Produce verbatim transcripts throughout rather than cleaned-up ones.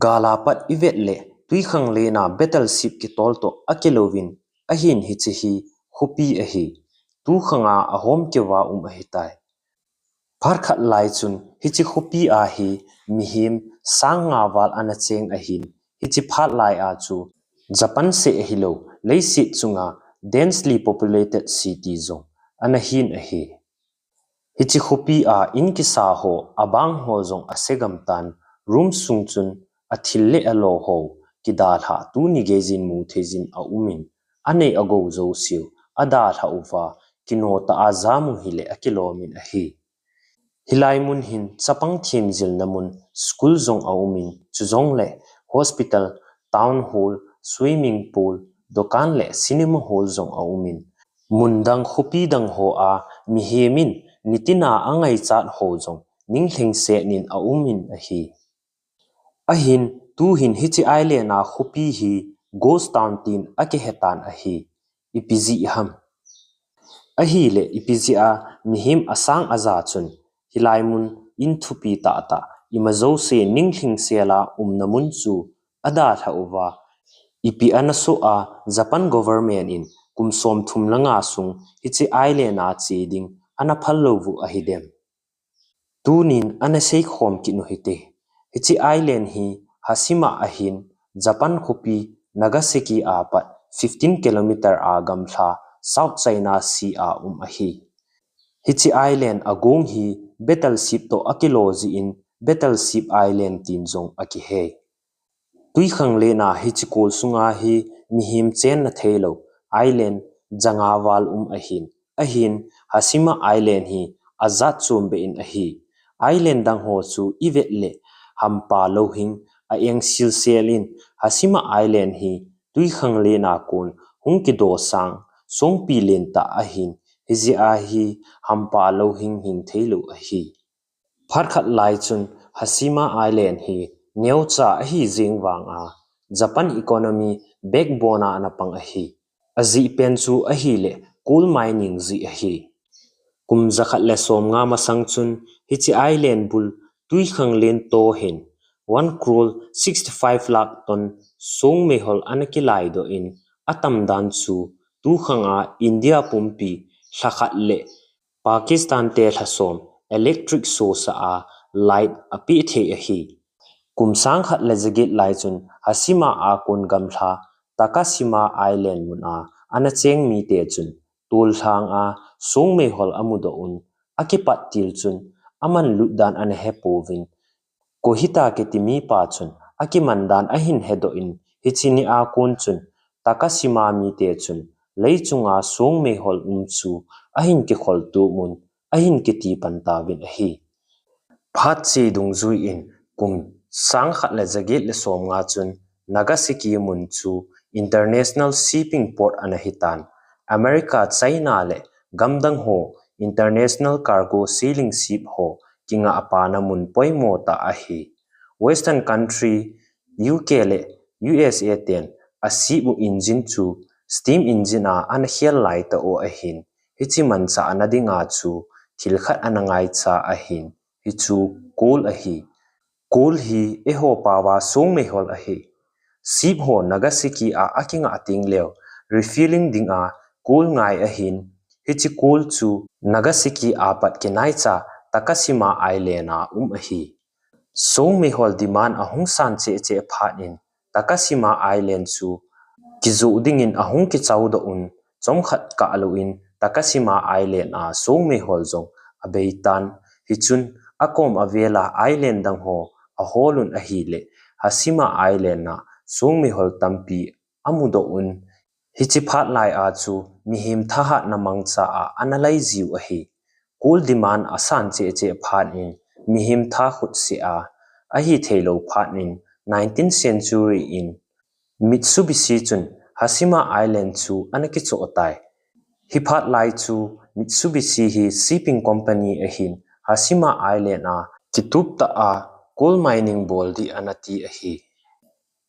Gala pat ivet le, tuikhanglen a battleship kitol toh akilouvin, ahin hiche hi khopi ahi. Tukhang a ahom keuva um ahitai. Phat khat lai chun hiche khopi a hi mihem sang nga val ana cheng ahin, hiche phat lai a chu Japan seh ahilou, leiset chunga densely populated city jong ana hin ahi. Hiche khopi a in kisa ho, abang ho jong ase gamtan, room sung chun athil le alo ho kidalhah tuni geijin mu theijin aumin, anei agou jouseu adalhah uva, kino tah a jamu hile akilomin ahi. Hilai mun hin chapang themjilna mun, school jong aumin, chujongle hospital, town hall, swimming pool, dukan le cinema hall jong aumin, mun dang khopi dang ho a mihem in nitin a angaichat ho jong ninglhingset in aumin ahi. Ahin, tuhin hiche island a khopi hi ghost town tin akihetan ahi. Ipi jeh ham? Ahile, ipi jeh a mihem asang aja chun hilai mun in thupi tahtah, ima jouse ninglhingsel a umna mun chu adalhah uva, ipi ana soh a, Japan government in kum somthum le nga sung hiche island a che ding ana phal lou u ahidem? Tunin ana seikhom kit u hite. Hiche island hi Hashima ahin, Japan khopi Nagasaki a pat fifteen kilometer a gamla South China Sea a um ahi. Hiche island agong hi battleship toh akilo jeh in Battleship Island tin jong akihei. Tuikhanglen a hiche kol sunga hi mihem chenna theilou island janga val um ahin, ahin Hashima Island hi ajat chom beh in ahi. Island dang ho chu ivet le hampa louhing, a-eng silsel in, Hashima Island hi tuikhanglen a kon hung kido sang songpi lentah ahin, hijeh a hi hampa louhing hing theilou ahi. Phat khat lai chun Hashima Island hi neocha ahi jeng vang a, Japan economy backbone a ana pang ahi. Ajeh pen chu ahile coal mining jeh ahi. Kum jakhat le somnga masang chun hiche island bul tuikhanglen toh hin one crore sixty five lakh ton songmeihol ana kilaidoh in, atam dan chu tukhang a India pumpi lhakhat le Pakistan te lhasom electric source a light apeh thei ahi. Kum sangkhat le jaget lai chun Hashima a kon gamla Takashima Island mun a ana cheng mite chun tol lhang a songmeihol amudoh un, akipat til chun aman lut dan ana hepouvin, Kohita kiti mipa chun akiman dan ahin hedoh in, hiche ni a kon chun Takashima mite chun leichunga songmeihol um chu ahin kikhol tup un, ahin kiti pan tauvin ahi. Phat che dungjui in kum sangkhat le jaget le somnga chun Nagasaki mun chu international shipping port ana hitan, America, China le gamdang ho international cargo sailing ship ho kingah pana mun poimo tah ahi. Western country U K le U S A ten a ship u engine chu steam engine a ana khel laitah u ahin, hiche manchah na dinga chu thil khat ana ngaicha ahin, hichu coal ahi. Coal hi eiho paova songmeihol ahi. Ship ho Nagasaki a akingah teng leu refilling dinga coal ngai ahin, hiche coal chu Nagasaki a pat kinaicha Takashima Island a um ahi. Songmeihol demand ahung san cheh cheh phat in Takashima Island chu kijoh dingin ahung kichaudoh un, chomkhat kah louvin Takashima Island a songmeihol jong abeitan. Hichun akom avel a island dang ho ahol un ahile Hashima Island a songmeihol tampi amudoh un, hiche phat lai a chu mihem thahatna mangcha a ana laijiu ahi. Coal demand asan cheh cheh phat in mihem tha khutseh a, ahitheilou phat in nineteenth century in Mitsubishi chun Hashima Island chu ana kichoh tai. Hiphat lai chu Mitsubishi hi shipping company ahin, Hashima Island a kitup tah a coal mining bol ding ana ti ahi.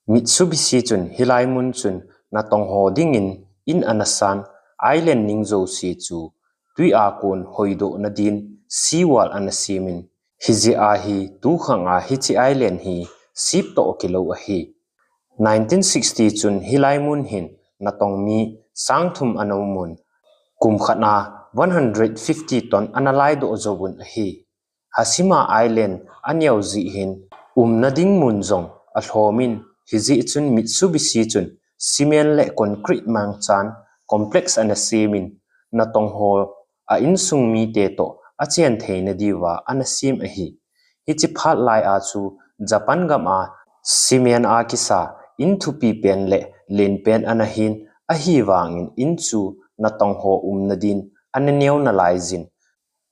Mitsubishi chun hilai mun chun natong ho dingin in ana san, island ning jouse chu tui a kon hoidoh nadin seawall ana semin, hijeh a hi tukhang a hiche island hi sip toh kilou ahi. Nineteen sixty chun hilai mun hin natong mi sang thum ana um un, kum khat a one hundred fifty ton ana laidoh jou un ahi. Hashima Island aneo jeh hin umna ding mun jong alhom in, hijeh chun Mitsubishi chun cement le concrete mangchan complex ana sem in, natong ho a insung mite toh achen theina diuva ana sem ahi. Hiche phat lai a chu Japan gam a cement a kisa in thupi pen le len pen ana hin, ahivangin in chu natong ho umna din ana neo nalai jin,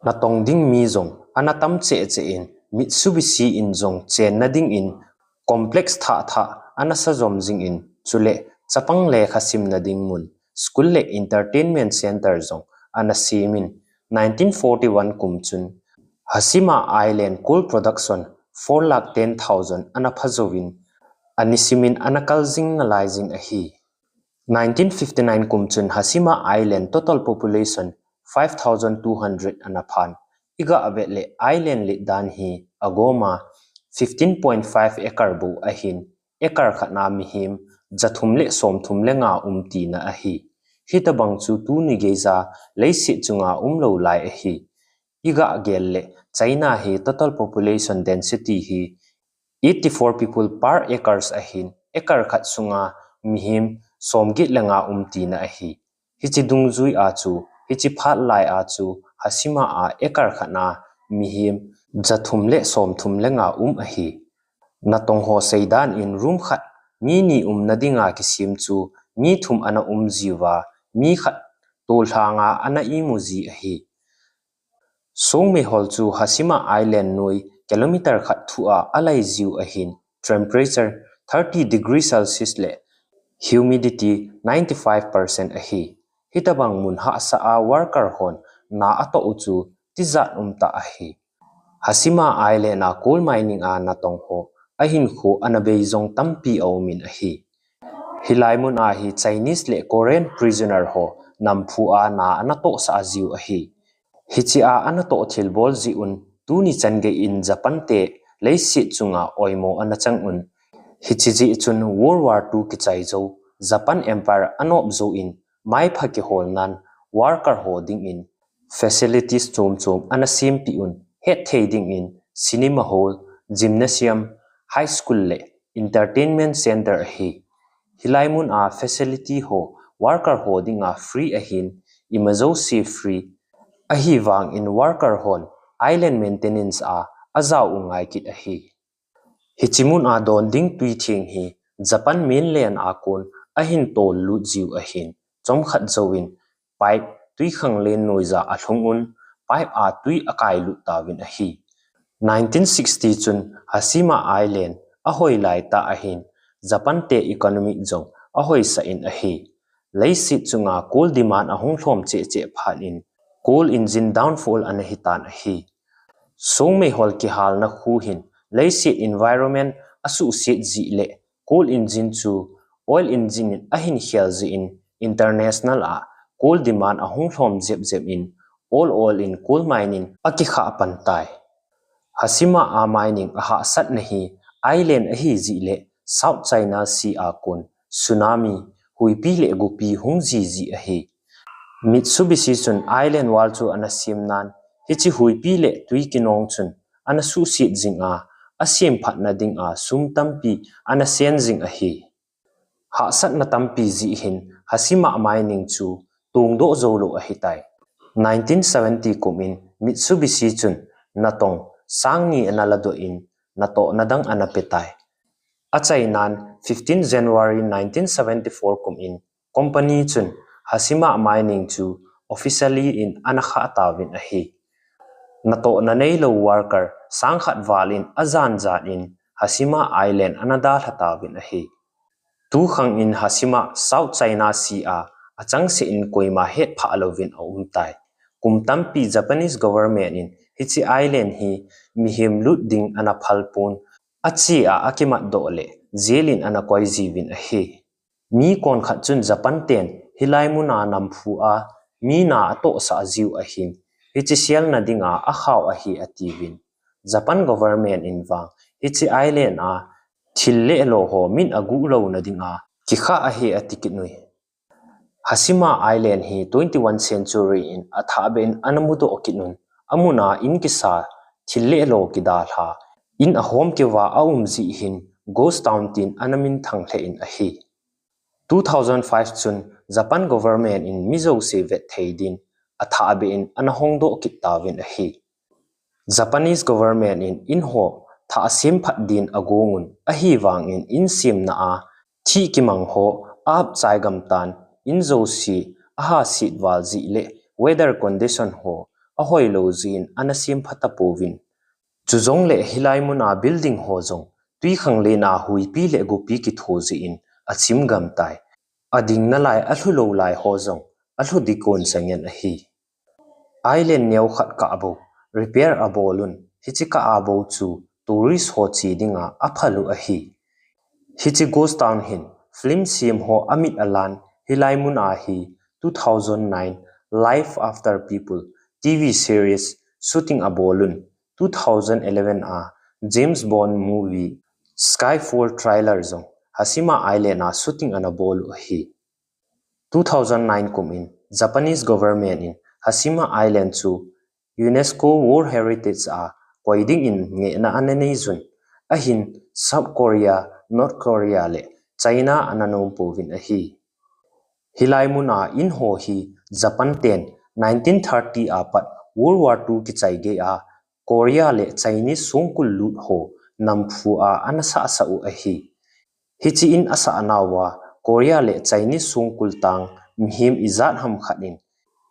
natong ding mi jong ana tam cheh cheh in, Mitsubishi in jong chenna dingin complex thah thah ana sa jom jing in, chule chapang lekha simna ding mun, school le entertainment center jong ana sem in, nineteen forty-one kum chun Hashima Island coal production four lakh ten thousand ana pha jouvin, ani simin ana kal jing nalai jing ahi. Nineteen fifty-nine kum chun Hashima Island total population five thousand two hundred ana phan. Iga vet le island let dan hi agoma fifteen point five acre bou ahin, acre khat na mihem jathum le somthum le nga um tina ahi. Hitabang chu tuni geija leiset chunga umlou lai ahi. Iga gel le China hi total population density hi eighty-four people per acres ahin, acre khat sunga mihem somget le nga um tina ahi. Hiche dungjui a chu, hiche phat lai a chu Hashima a acre khat na mihem jathum le somthum le nga um ahi. Natong ho seidan in room khat mi ni umna dinga kisem chu mi thum ana um jiuva, mi khat tolhanga ana imu ji ahi. Songmeihol chu Hashima Island noi kilometer khat thua alai jiu ahin, temperature thirty degree Celsius le humidity ninety-five percent ahi. Hitabang mun hahsa a worker hon na atoh u chu tijat umtah ahi. Hashima Island a coal mining a natong ho ahinkho ana bei jong tampi aumin ahi. Hilai mun a hi Chinese le Korean prisoner ho namphu a na ana tohsah jiu ahi. Hiche a ana toh thilbol jeh un tuni chan gei in Japan te leiset chunga oimo ana chang un. Hiche jeh chun World War two kichai jou, Japan Empire anop jou in maipha kiholnan worker ho dingin facilities chom chom ana sempeh un, hetthei dingin cinema hall, gymnasium, high school le entertainment center ahi. Hilai mun a facility ho worker ho dinga free ahin, ima jouse free. Ahivangin worker hon island maintenance a ajao u ngai kit ahi. Hiche mun a don ding tui theng hi Japan mainland a kon ahin tol lut jiu ahin, chomkhat jouvin pipe tui khanglen noija alhung un, pipe a tui akai lut tauvin ahi. Nineteen sixty chun Hashima Island ahoi laitah ahin, Japan te economic jong ahoisah in ahi. Leiset chunga coal demand ahung lhom cheh cheh phat in coal engine downfall ana hitan ahi. Songmeihol kihalna khu hin leiset environment asuhset jeh le coal engine chu oil engine in ahin khel jeh in international a coal demand ahung lhom jep jep in oil oil in coal mining akikhah pan tai. Hashima a mining ahahsatna hi island ahi jeh le South China Sea a kon tsunami, huipi le gopi hung jiji ahi. Mitsubishi chun island wall chu ana sem nan, hiche huipi le tui kinong chun ana suhset jing a, asem phatna dinga sum tampi ana sen jing ahi. Hahsatna tampi jeh hin Hashima mining chu tongdoh joulou ahitai. Nineteen seventy kum in Mitsubishi chun natong sang ni ana ladoh in natohna dang ana petai. Achainan fifteen January nineteen seventy-four kum in company chun Hashima Mining chu officially in ana khah tauvin ahi. Natohna neilou worker sang khat val in ajan jan in Hashima Island ana dalha tauvin ahi. Tukhang in Hashima South China Sea a achangseh in koima hetphah louvin aumtai. Kum tampi Japanese government in hiche island hi mihem lut ding ana phalpon, ache a akimatdoh le jail in ana koi jiuvin ahi. Mi konkhat chun Japan ten hilai muna namphu a mi na atohsah jiu ahin, hiche selna dinga akhao ahi atiuvin. Japan government in vang hiche island a thil le lo ho min aguh louna dinga kikha ahi ati kit uvin. Hashima Island hi twenty-one century in athahbeh in ana mudoh kit un, amun a in kisa, thil le lo kidalha, in ahom keuva aum jeh hin ghost town tin ana minthang lheh in ahi. Two thousand five chun Japan government in mi jouse vet thei din athahbeh in ana hongdoh kit tauvin ahi. Japanese government in in ho thah asem phat din agong un, ahivangin in semna a thih kimang ho aap chai gamtan, in jouse ahaset val jeh le weather condition ho ahoi lou jeh in ana sem pha tapouvin. Chujongle hilai mun a building ho jong twikhanglen a huipi le gopi kitho jeh in achim gamtai. Ading nalai alhu lou lai ho jong alhu ding kon sa ngen ahi. Island neo khat kah bou repair abol un, hiche kah a bou chu tourist ho che dinga aphal u ahi. Hiche ghost town hin film sem ho amit alan, hilai mun a hi two thousand nine Life After People T V series shooting abol un, two thousand eleven a James Bond movie Skyfall trailer jong Hashima Island a shooting ana bol u ahi. Two thousand nine kum in Japanese government in Hashima Island chu UNESCO World Heritage a koi dingin ngehna ana nei jun, ahin South Korea, North Korea le China ana nom pouvin ahi. Hilai mun a in ho hi Japan ten nineteen thirty a pat World War two kichai gei a Korea le Chinese songkul lut ho namphu a ana sahsah u ahi. Hiche in asah nauva Korea le Chinese songkul tang mihem ijat ham khat in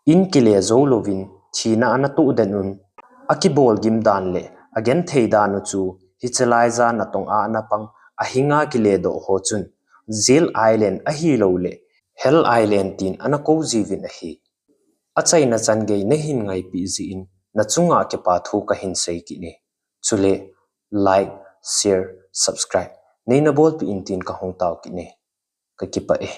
in kile jou louvin thina ana toh den un, akibol gim dan le agenthei dan u chu hiche laija natong a ana pang ahinga kile doh ho chun Jail Island ahilou le Hell Island tin ana kou jiuvin ahi. Achaina chan gei nahin ngaipi jeh in nachunga kipa thu kahin sei kit e. Chule like, share, subscribe neina bolpi in tin kahung tao kit e. Kakipah e.